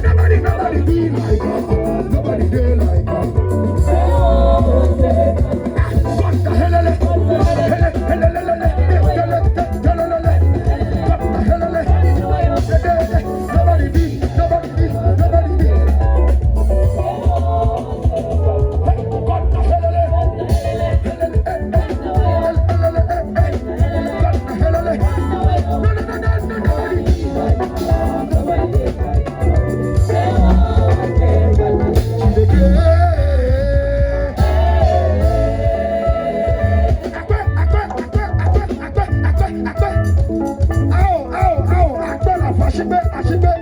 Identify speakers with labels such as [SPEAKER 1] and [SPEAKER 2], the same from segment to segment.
[SPEAKER 1] Nobody, nobody, nobody be like God. Nobody dey like God. God the helele, hele, helelelele, hele, helelele. God the helele, hele, Nobody be, nobody be, nobody be. Hey, God the helele, helele, eh, eh, helelele, eh, eh. God the helele. No, no, no, no, no, nobody be like Chineke. Akpe, akpe, akpe, akpe, akpe, akpe, akpe. Awo, awo, awo, akpe la fo asigbe, asigbe.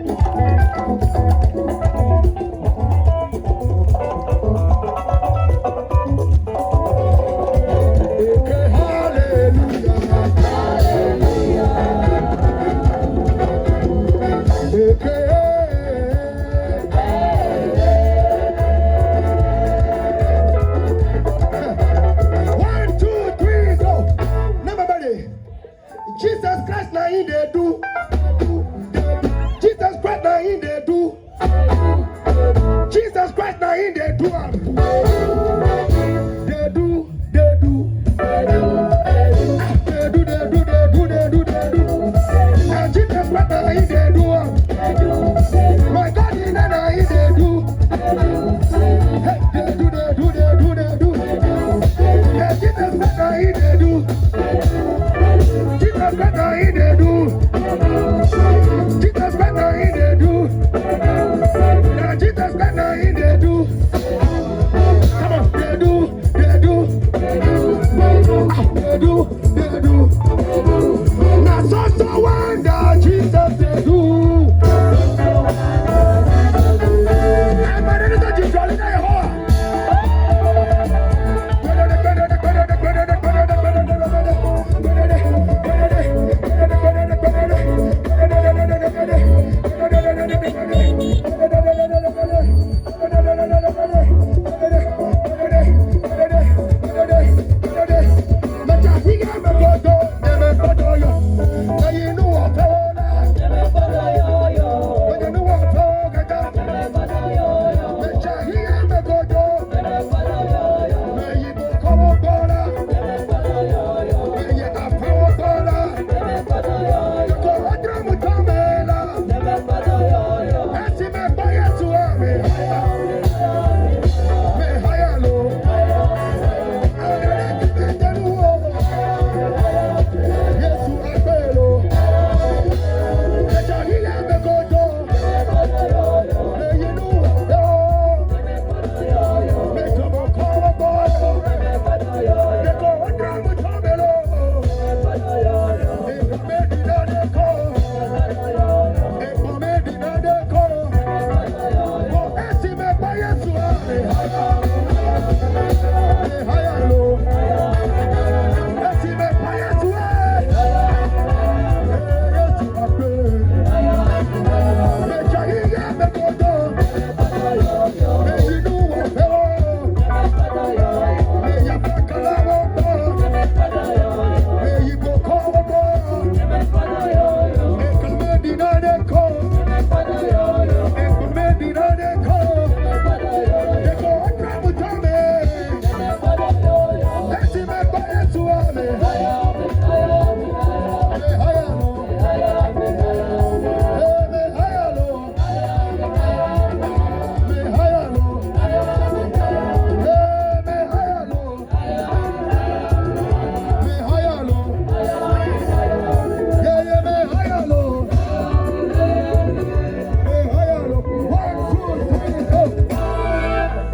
[SPEAKER 1] Eke hallelujah. Eke. One, two, three, go. Number buddy. Jesus Christ na him dey do. Jesus Christ na him dey do. Jesus Christ na him dey do am. Dey do, dey do. Dey do, dey do, dey do, dey do, dey do. Na Jesus Christ na him dey do am. My God, he na him dey do. Hey, dey do, dey do, dey do, dey do. Hey, Jesus Christ na him dey do. Jesus Christ na him dey do. Jesus Christ na him dey do. Na Jesus Christ na him dey do. Come on, dey do, dey do. Ah, dey do, dey do. Na so so wonder Jesus dey do. Ame ɖe ne dzidzɔ li na Yehowa. Gbɛɖeɖe, gbɛɖeɖe, gbɛɖeɖe, gbɛɖeɖe, gbɛɖeɖe, gbɛɖeɖe, gbɛɖeɖe, gbɛɖeɖe, gbɛɖeɖe, gbɛɖeɖe, gbɛɖeɖe, gbɛɖeɖe,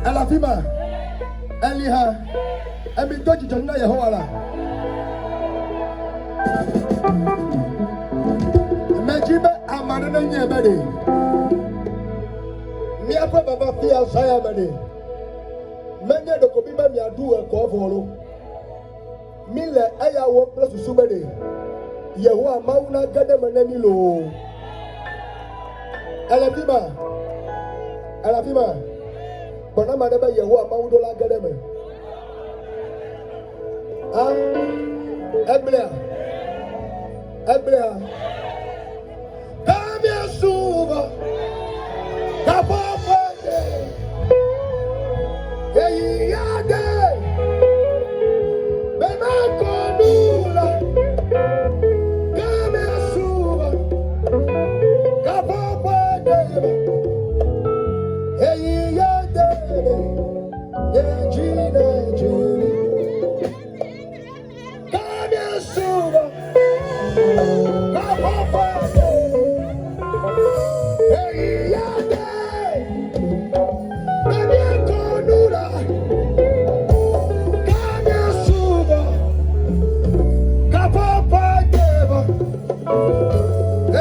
[SPEAKER 1] Ele afi ma, eli hã, emi do dzidzɔ na Yehowa la. Medzi be ame aɖe nenye be ɖe míaƒe vava fia zã ya me ɖe menye ɖeko mi be miaɖu ekɔ vɔ lo. Mi le eya wɔm kple susu be ɖe Yehowa Mawu nage ɖe eme ne mi loo. Ele afi ma, ele afi ma. Gbɔna ame aɖe be Yehowa Mawu ɖo la ge ɖe eme. Ah, egblẽa, egblẽa. Kamia suva. Kapɔpɔde. Eyiyade. Bemakonula. Kamesuba. Kapɔpɔde. Eyiyade. Yejina jini. Kamesuba. Kapɔpɔde. Eyiyade. Bemakonula. Kamesuba. Kapɔpɔde.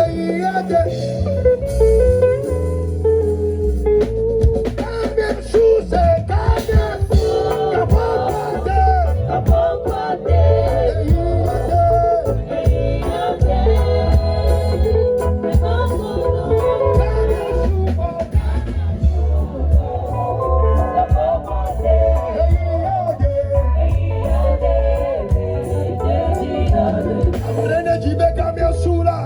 [SPEAKER 1] Eyiyade. Kamesuse. Kame. Kapɔpɔde. Eyiyade. Kamesuba. Eyiyade. Amarene jibe kamesula.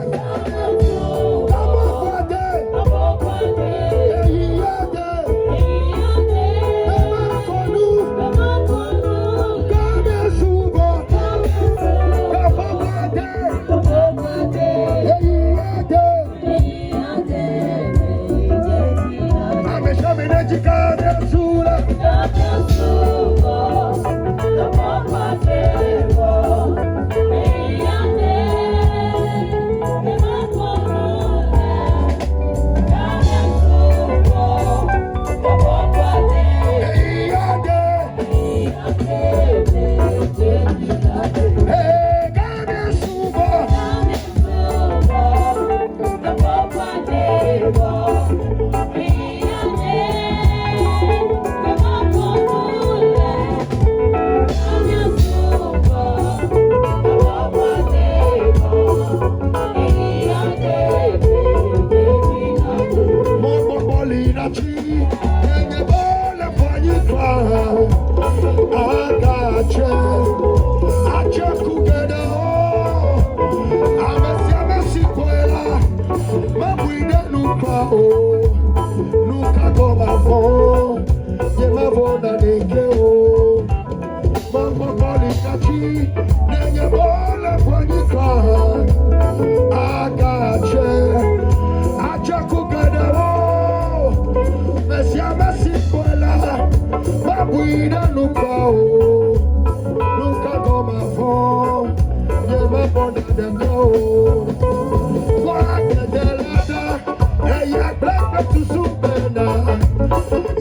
[SPEAKER 1] Kapɔpɔde. Eyiyade. Bemakonu. Kamesuba. Kapɔpɔde. Eyiyade. Ameshamene jikamesula. Eyiyade. Hey, kamesuba. Mọ̀gbọ̀gbọ̀lì nàchi, enye bọ́ọ̀lù fọyín kọ́. Agache, achekugede o. Amesi amesi kwela, mabuide nukwa o. Nuka goma fo, ye mavona nike o. Mọ̀gbọ̀gbọ̀lì nàchi, enye bọ́ọ̀lù fọyín kọ́. Agache, achekugede o. Mesi amesi kwela, mabuide nukwa o. Nuka goma fo, ye mavona nike o.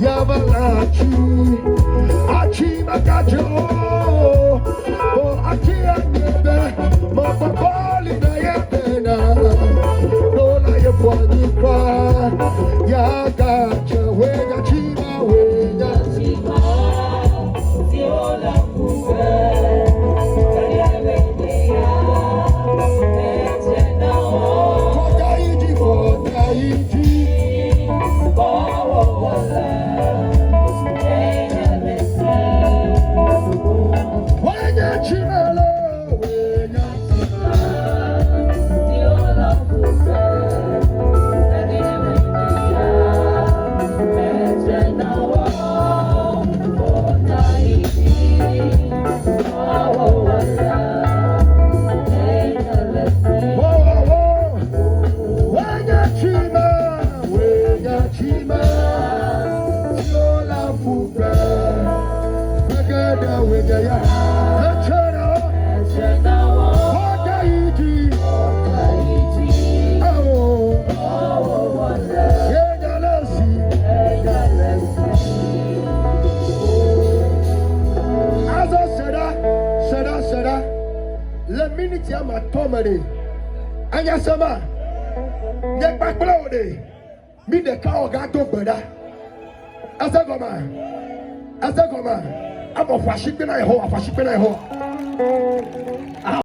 [SPEAKER 1] Yavalachi, Achi Makacho, O Achi Anyebe, Mopapoli na Yebena, Nola Yepwanikwa, Yagacha, Wenya Chima, Wenya. Fodaiji, Fodaiji, Wenya Chimalo, Wenya. Whoa, whoa, whoa. Wenya Chima, Wenya Chima, Tiola Fupe, Wegeda, Wenya Ya, Echera, Fodaiji, Oh, Yenya Lesi. Azɔ se ɖa, se ɖa, se ɖa. Le miniti ame atɔ̃ me ɖe, anya sema, nye kpakple wò ɖe, mi ɖeka wɔ gado gbe ɖa. Ese gɔme, ese gɔme, amɔ ƒo asikpe na Yehowa, ƒo asikpe na Yehowa.